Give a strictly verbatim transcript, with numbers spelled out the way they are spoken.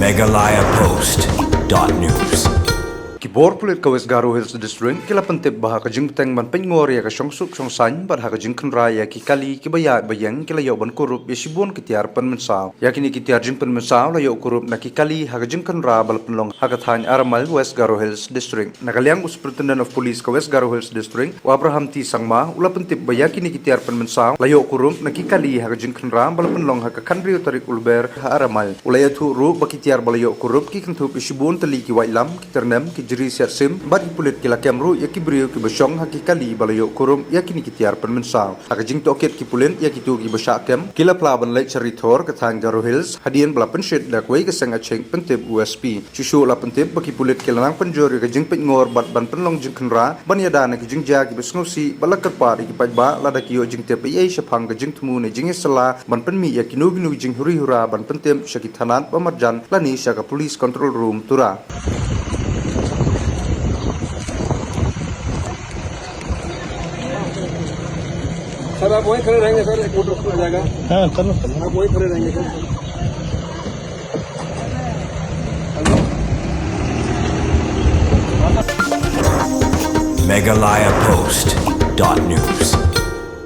Meghalaya Post dot news. Ki bor pulit ka West Garo Hills District ki la pyntip ba ha ka jingpynteng ban pynngor ïa ka shongsuk shongsaiñ bad ha ka jingkhynra ïa ki kali kiba ïaid ba ïeng ki la ïoh ban kurup ïa shibun ki tiar pynmynsaw. Ïa kine ki tiar jingpynmynsaw la ïoh kurup na ki kali ha ka jingkhynra ba la pynlong ha ka thaiñ Aramail, West Garo Hills District. Na ka liang u Superintendent of Police ka West Garo Hills District, u Abraham T Sangma, u la pyntip ba ïa kine ki tiar pynmynsaw la ïoh kurup na ki kali ha ka jingkhynra ba la pynlong ha ka khathynriew tarik u Lber ha Aramail. U la ïathuh ruh ba ki tiar ba la ïoh kurup ki kynthup ïa shibun tylli ki waitlam, ki tyrnem, ki jri siat sim bad ki pulit ki la kem ruh ïa ki briew kiba shong ha ki kali ba la ïoh kurup ïa kine ki tiar pynmynsaw. Ha ka jingtohkit ki pulit ïa kito kiba shah kem, ki la phla ban leit sha Ri Thor ka thaiñ Garo Hills hadien ba la pynshit da kawei ka seng aching, pyntip u S P. Shuh shuh la pyntip ba ki pulit ki la nang pynjur ïa ka jingpynngor bad ban pynlong jingkhynra ban ïada na ki jingjia kiba sngewsih bad la kyrpad ïa ki paidbah lada ki ïoh jingtip ei ei shaphang ka jingthmu ne jingïasylla ban pynmih ïa kino kino ki jinghuri hura ban pyntip sha ki thanat ba marjan lane sha ka Police Control Room, Tura. सर, आप वहीं खड़े रहेंगे सर, एक मिनट रुकना जाएगा। हाँ, चलो, चलो। आप वहीं खड़े रहेंगे सर। Meghalaya Post dot news.